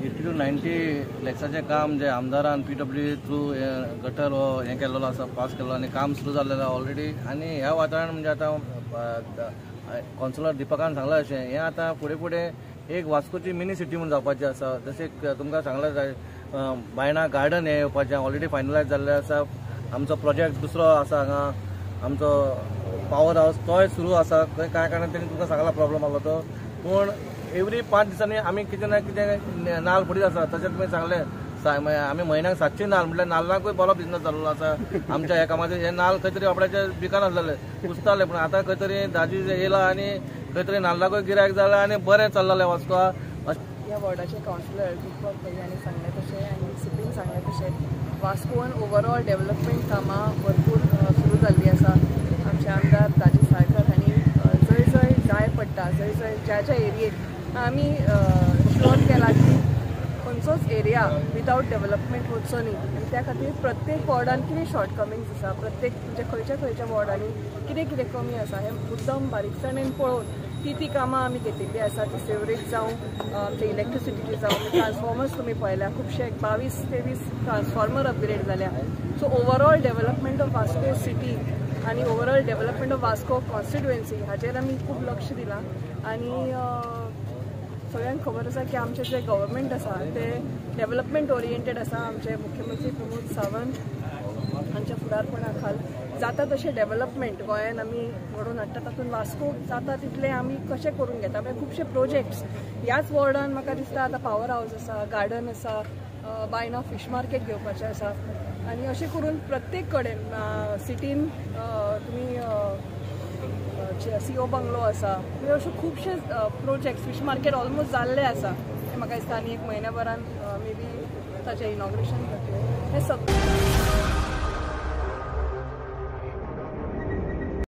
80 to 90 लॅक्साचें काम जे आमदारान PW through gutter हो हें केल्लो आसा, पास केल्लो आनी काम सुरू जाल्लें ऑलरेडी. आनी ह्या वाठारान म्हणजे आतां कावन्सिलर दिपकान सांगलां अशें हें आतां फुडें फुडें एक वास्कोची मिनी सिटी म्हूण जावपाची आसा. जशें तुमकां सांगलां बायणा गार्डन हें येवपाचें ऑलरेडी फायनलायज जाल्लें आसा. आमचो प्रोजेक्ट दुसरो आसा हांगा आमचो पावर हावस तोय सुरू आसा. खंय कांय कारणान तेणी तुमकां सांगला प्रॉब्लम आसलो तो, पूण एवरी 5 दिसांनी आमी कितें ना कितें नाल फोडीत आसा. तशेंच तुमी सांगलें आमी म्हयन्याक 700 नाल म्हटल्यार नाल्लाकूय बरो बिजनस जाल्लो आसा आमच्या ह्या कामाचेर. हे नाल खंय तरी आपल्याचे बिकान आसलेले कुसताले, पूण आतां खंय तरी दाजी येयला आनी खंय तरी नाल्लाकूय गिरायक जाला आनी बरें चल्लेलें वास्को. ह्या वॉर्डाचे कावन्सिलर दीपक भैया हांणी सांगलें तशें आनी सिपीन सांगलें तशें वास्कोन ओवरऑल डेव्हलपमेंट कामां भरपूर सुरू जाल्लीं आसा. आमचे आमदार दाजी साळकर हांणी जंय जंय जाय पडटा, जंय जंय ज्या ज्या एरियेक आमी शुअर केला की खंयचोच एरिया विदावट डेव्हलपमेंट वचचो न्ही, आनी त्या खातीर प्रत्येक वॉर्डान कितें शॉर्टकमिंग्स आसा, प्रत्येक म्हणजे खंयच्या खंयच्या वॉर्डांनी कितें कितें कमी आसा हें मुद्दम बारीकसाणेन पळोवन ती ती कामां आमी घेतिल्लीं आसा. ती सिवरेज जावं, आमचे इलेक्ट्रिसिटीची जावं, ट्रान्सफॉर्मर्स तुमी पळयल्या खुबशे 22-23 ट्रान्सफॉर्मर अपग्रेड जाल्या. So overall development of Vasco city आनी overall development of Vasco constituency हाचेर आमी खूब लक्ष दिलां. आनी सगळ्यांक खबर आसा की आमचें जें गव्हर्मेंट आसा तें डेव्हलपमेंट ओरिएंटेड आसा. आमचे मुख्यमंत्री प्रमोद सावंत हांच्या फुडारपणा खाल जाता तशें डेव्हलपमेंट गोंयान आमी घडोवन हाडटा. तातूंत वास्को जाता तितलें आमी कशें करून घेता. म्हणजे खुबशे प्रोजेक्ट्स ह्याच वॉर्डान म्हाका दिसता आतां पावर हावस आसा, गार्डन आसा, बायणा फीश मार्केट घेवपाचें आसा. आनी अशें करून प्रत्येक कडेन सिटीन तुमी CO bungalow आसा, म्हणजे अशे खुबशे प्रोजेक्ट्स फीश मार्केट ऑलमोस्ट जाल्ले आसा. म्हाका दिसता आनी एक म्हयन्या भरान मे बी ताचें इनॉग्रेशन जातलें. हें सगळें